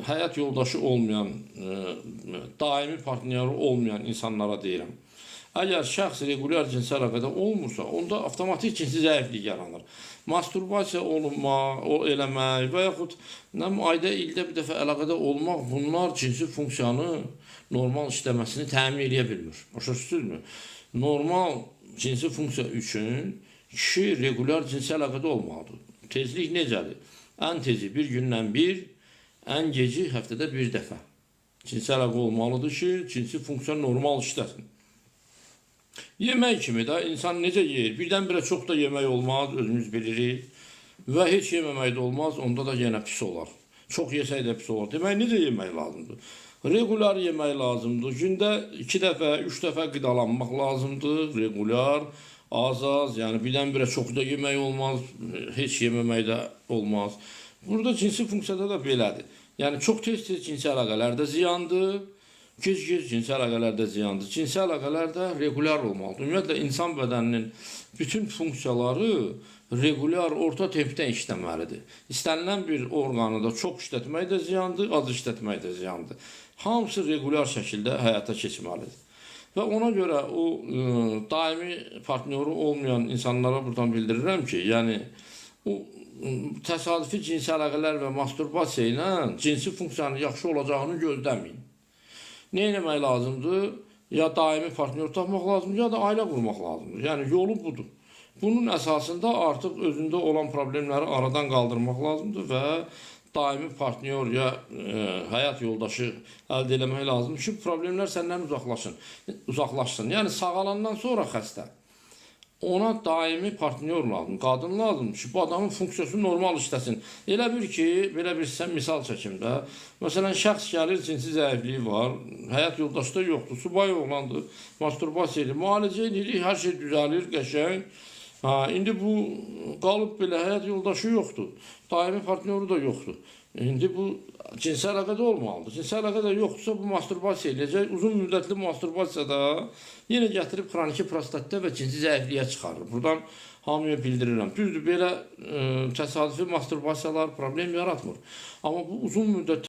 həyat yoldaşı olmayan, daimi partnyoru olmayan insanlara deyirəm. Əgər şəxs regulyar cinsi əlaqədə olmursa, onda avtomatik cinsi zəiflik yaranır. Masturbasiya olunmaq, o eləmək və yaxud nə bilim, ayda, ildə bir dəfə əlaqədə olmaq, bunlar cinsi funksiyanı normal işləməsini təmin eləyə bilmir. Başa düşdünüzmü? Normal cinsi funksiya üçün kişi regulyar cinsi əlaqədə olmalıdır. Tezlik necədir? Ən tezi bir gündən bir, ən geci həftədə bir dəfə. Cinsi əlaqə olmalıdır ki, cinsi funksiya normal işləsin. Yemək kimi də insan necə yeyir? Birdən-birə çox da yemək olmaz, özümüz bilirik. Və heç yeməmək də olmaz, onda da yenə pis olar. Çox yesək də pis olar. Demək, necə yemək lazımdır? Regular yemək lazımdır. Gündə 2 dəfə, 3 dəfə qidalanmaq lazımdır. Regular, az-az, yəni birdən-birə çox da yemək olmaz, heç yeməmək də olmaz. Burada cinsi funksiyada da belədir. Yəni çox tez-tez cinsi əlaqələr də ziyandır. Gec-gec cinsi əlaqələr də ziyandır. Cinsi əlaqələr də regulyar olmalıdır. Ümumiyyətlə insan bədəninin bütün funksiyaları regulyar orta tempdə işləməlidir. İstənilən bir orqanı da çox işlətmək də ziyandır, az işlətmək də ziyandır. Hamısı regulyar şəkildə həyata keçməlidir. Və ona görə o daimi partnyoru olmayan insanlara buradan bildirirəm ki, yəni o təsadüfi cinsi əlaqələr və masturbasiya ilə cinsi funksiyanın yaxşı olacağını gözləməyin. Nə etmək lazımdır? Ya daimi partnyor tapmaq lazımdır, ya da ailə qurmaq lazımdır. Yəni yolu budur. Bunun əsasında artıq özündə olan problemləri aradan qaldırmaq lazımdır və daimi partnyor ya həyat yoldaşı əldə eləmək lazımdır ki, problemlər səndən uzaqlaşsın. Yəni sağalandan sonra xəstə ona daimi partnyor lazım, qadın lazımdır ki, bu adamın funksiyası normal işləsin. Elə bir ki, belə bir sən misal çəkim də. Məsələn, şəxs gəlir, cinsi zəifliyi var, həyat yoldaşı da yoxdur, subay oğlandır, masturbasiya edir, müalicə edirik, hər şey düzəlir, qəşəng. Ha, indi bu qalıb belə həyat yoldaşı yoxdur. Daimi partnyoru da yoxdur. İndi bu cinsi əlaqədə olmalıdır. Cinsi əlaqə də yoxdursa bu masturbasiya eləyəcək. Uzun müddətli masturbasiya da yenə gətirib xroniki prostatda və cinsi zəifliyə çıxarır. Buradan hamıya bildirirəm. Düzdür, belə təsadüfi masturbasiyalar problem yaratmır. Amma bu uzun müddətli